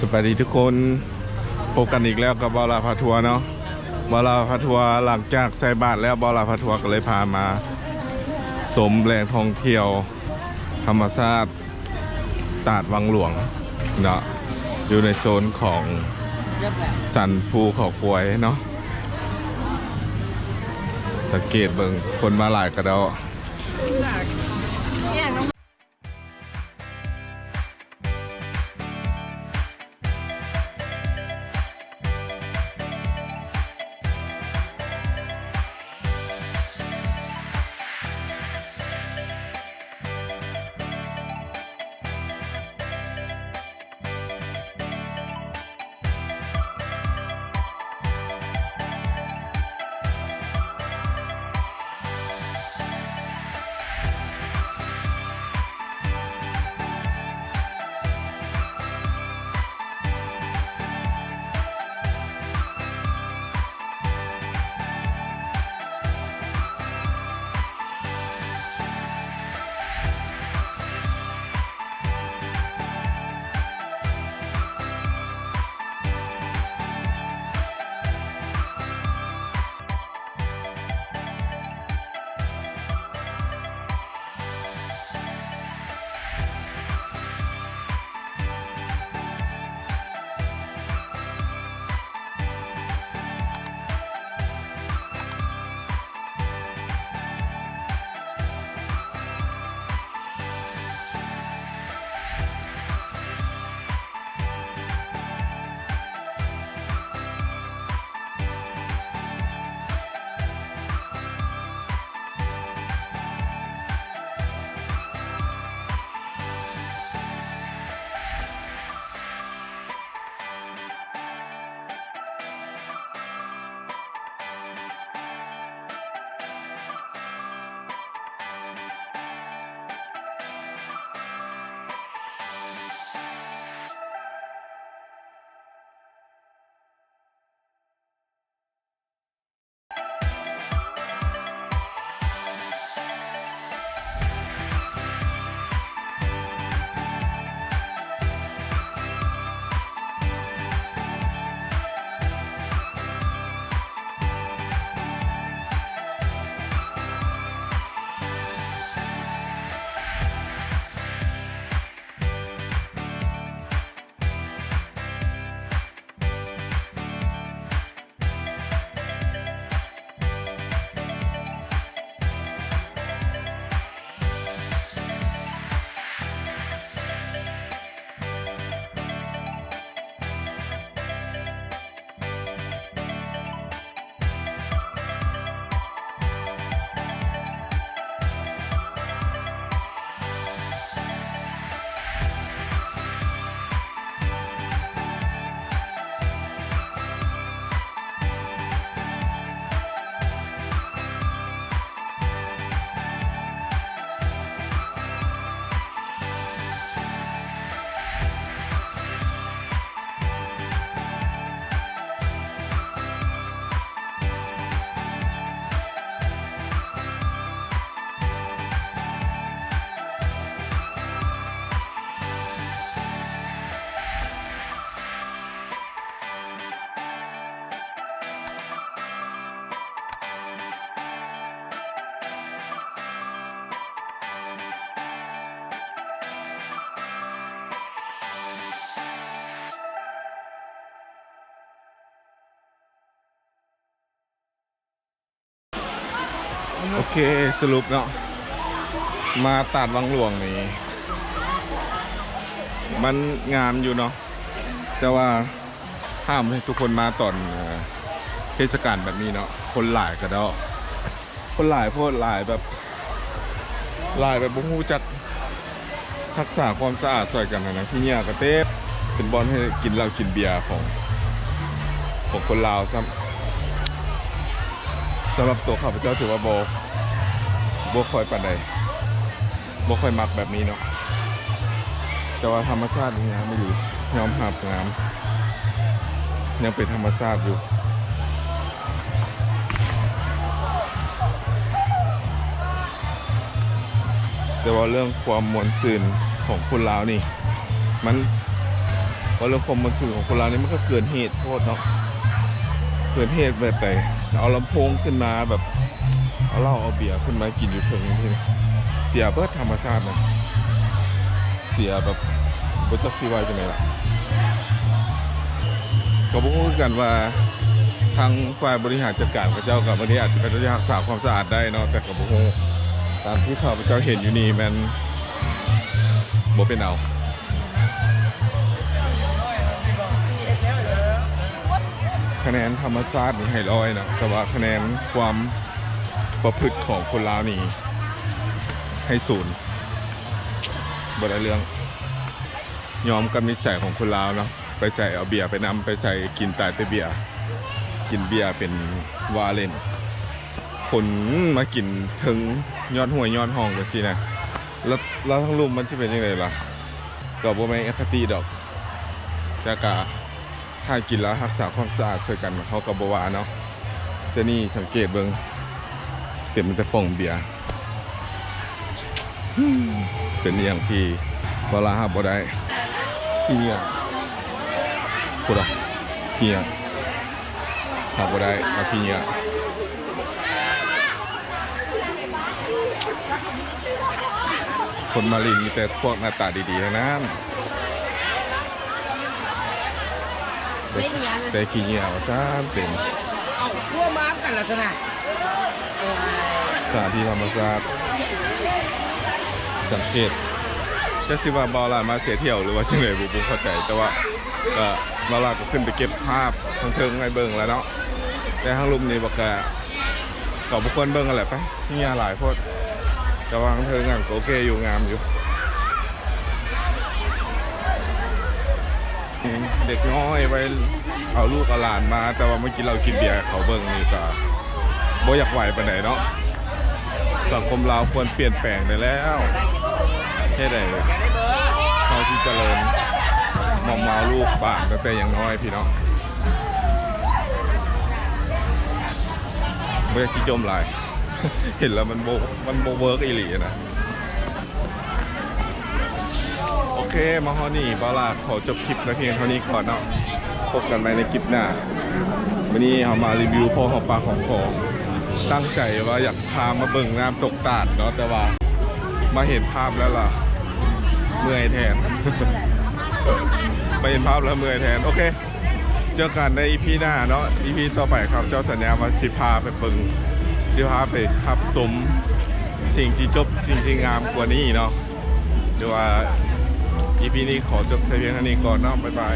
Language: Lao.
ສະບາຍດີທຸກຄົນ, ພົບກັນອີກແລ້ວກັບບ່າວລາວພາທົວເນາະ. ບ່າວລາວພາທົວ ຫຼັງຈາກໃສ່ບາດແລ້ວ, ບ່າວລາວພາທົວກໍເລີຍພາມາຊົມແຫຼ່ງທ່ອງທ່ຽວທຳມະຊາດຕາດວັງຫຼວງເນາະ, ຢູ່ໃນໂຊນຂອງສັນພູເຂົາຄວາຍເນາະ. ສັງເກດເບິ່ງ ຄົນມາຫຼາຍກະດອ. ໂອເຄ ສະຫຼຸບເນາະ ມາຕາດວັງຫຼວງນີ້ ມັນງາມຢູ່ເນາະ ແຕ່ວ່າຫ້າມໃຫ້ທຸກຄົນມາຕອນ ເອີ ເທດສະການແບບນີ້ເນາະ ຄົນຫຼາຍກະດອກ ຄົນຫຼາຍໂພດ ຫຼາຍແບບ ຫຼາຍແບບບໍ່ຮູ້ຈັກຮັກສາຄວາມສະອາດຊ່ອຍກັນຫັ້ນນະ ຂີ້ເຫຍື້ອກະເຕັມ ເປັນບ່ອນໃຫ້ກິນເຫຼົ້າກິນເບຍຂອງ ຂອງຄົນລາວຊ້ຳ. ສຳລັບຕົວຂ້າພະເຈົ້າຖືວ່າບໍ່ ບໍ່ຄ່ອຍປານໃດ ບໍ່ຄ່ອຍມັກແບບນີ້ເນາະ ແຕ່ວ່າທຳມະຊາດນີ້ງາມອີ່ຫຼີ ຍອມຮັບງາມ ຍັງເປັນທຳມະຊາດຢູ່. ແຕ່ວ່າເລື່ອງຄວາມມ່ວນຊື່ນຂອງຄົນລາວນີ້ ມັນ ເວົ້າເລື່ອງຄວາມມ່ວນຊື່ນຂອງຄົນລາວນີ້ ມັນກໍເກີນເຫດໂພດເນາະ ເກີນເຫດແບບໃດ ເອົາລຳໂພງຂຶ້ນມາແບບ ເອົາເຫຼົ້າເອົາເບຍຂຶ້ນມາກິນຢູ່ເທິງ ເສຍເບິດທຳມະຊາດນະ ເສຍແບບ ບໍ່ຈັກຊິວ່າຈັ່ງໃດລະ ກໍບໍ່ຮູ້ຄືກັນວ່າ ທາງຝ່າຍບໍລິຫານຈັດການເຂົາເຈົ້າກໍ ບາງທີອາດຈະ ເຂົາເຈົ້າຈະຮັກສາຄວາມສະອາດໄດ້ເນາະ ແຕ່ກໍບໍ່ຮູ້ ຕາມທີ່ຂ້າພະເຈົ້າເຫັນຢູ່ນີ້ແມ່ນ ບໍ່ເປັນເອົາ. ຄະແນນທຳມະຊາດນີ້ໃຫ້ຮ້ອຍເນາະ ແຕ່ວ່າຄະແນນຄວາມປະພຶດຂອງຄົນລາວນີ້ໃຫ້ສູນ ບໍ່ໄດ້ເລື່ອງ ຍອມກັບນິໄສຂອງຄົນລາວເນາະ ໄປໃສເອົາເບຍໄປນຳ ໄປໃສກິນຕາຍແຕ່ເບຍ ກິນເບຍເປັນວ່າເຫຼັ້ນ ຄົນມາກິນເທິງຍອດຫ້ວຍຍອດຮ່ອງຈັ່ງຊີ້ນະ ແລ້ວ ແລ້ວທາງລຸ່ມມັນຊິເປັນຈັ່ງໃດລະ ກໍບໍ່ແມ່ນອະຄະຕິດອກ ແຕ່ກະ ຖ້າກິນແລ້ວຮັກສາຄວາມສະອາດຊ່ວຍກັນ ເຮົາກໍບໍ່ວ່າເນາະ ແຕ່ນີ້ສັງເກດເບິ່ງ ເຕັມແຕ່ປ່ອງເບຍ ເປັນອີ່ຫຍັງທີ່ບໍ່ລະຮັບບໍ່ໄດ້ ຂີ້ເຫຍື້ອ ພຸ້ນລະ ຂີ້ເຫຍື້ອ ຮັບບໍ່ໄດ້ ມາຂີ້ເຫຍື້ອ ຄົນມາຫຼິ້ນມີແຕ່ພວກໜ້າຕາດີໆ ທັງນັ້ນ ແຕ່ ແຕ່ຂີ້ເຫຍື້ອວ່າຊັ້ນເຕັມ ເອົາ ພວກມາກັນລະຊັ້ນນະ ສະຖານທີ່ທຳມະຊາດ ສັງເກດ ຈັກຊິວ່າບ່າວຫຼ້າມາເສຍທ່ຽວ ຫຼືວ່າຈັ່ງໃດ ບໍ່ ບໍ່ເຂົ້າໃຈ ແຕ່ວ່າ ກໍບ່າວຫຼ້າກໍຂຶ້ນໄປເກັບພາບທາງເທິງໃຫ້ເບິ່ງແລ້ວເນາະ ແຕ່ທາງລຸ່ມນີ້ບັກກະ ກໍບໍ່ຄວນເບິ່ງຫັ້ນແຫຼະ ໄປ ເຫຍື້ອຫຼາຍໂພດ ແຕ່ວ່າທາງເທິງຫັ້ນກໍໂອເຄຢູ່ ງາມຢູ່ ເດັກນ້ອຍໄວ້ເອົາລູກເອົາຫຼານມາ ແຕ່ວ່າມາກິນເຫຼົ້າກິນເບຍໃຫ້ເຂົາເບິ່ງນີ້ກໍບໍ່ຢາກໄຫວປານໃດເນາະ ສັງຄົມລາວຄວນປ່ຽນແປງໄດ້ແລ້ວ ເຮັດໃດເຮົາຊິຈະເລີນ ມອມເມົາລູກບານຕັ້ງແຕ່ຍັງນ້ອຍພີ່ນ້ອງ ບໍ່ຢາກຊິຈົ່ມຫຼາຍ ເຫັນແລ້ວມັນບໍ່ ມັນບໍ່ເວີກອີ່ຫຼີນະ ໂອເຄ ມາຮອດນີ້ບ່າວຫຼ້າຂໍຈົບຄລິບໄວ້ພຽງເທົ່ານີ້ກ່ອນເນາະ ພົບກັນໃໝ່ໃນຄລິບໜ້າ ມື້ນີ້ເຮົາມາຣີວິວພໍຫອມປາກຫອມຄໍ ຕັ້ງໃຈວ່າຢາກພາມາເບິ່ງນ້ຳຕົກຕາດເນາະ ແຕ່ວ່າມາເຫັນພາບແລ້ວລະເມື່ອຍແທນ ມາເຫັນພາບແລ້ວເມື່ອຍແທນ ໂອເຄ ເຈີກັນໃນອີພີໜ້າເນາະ ອີພີຕໍ່ໄປ ຂ້າພະເຈົ້າສັນຍາວ່າຊິພາໄປເບິ່ງ ຊິພາໄປຮັບຊົມສິ່ງທີ່ຈົບ ສິ່ງທີ່ງາມກວ່ານີ້ເນາະ ແຕ່ວ່າອີພີນີ້ຂໍຈົບແຕ່ພຽງເທົ່ານີ້ກ່ອນເນາະ ບາຍບາຍ.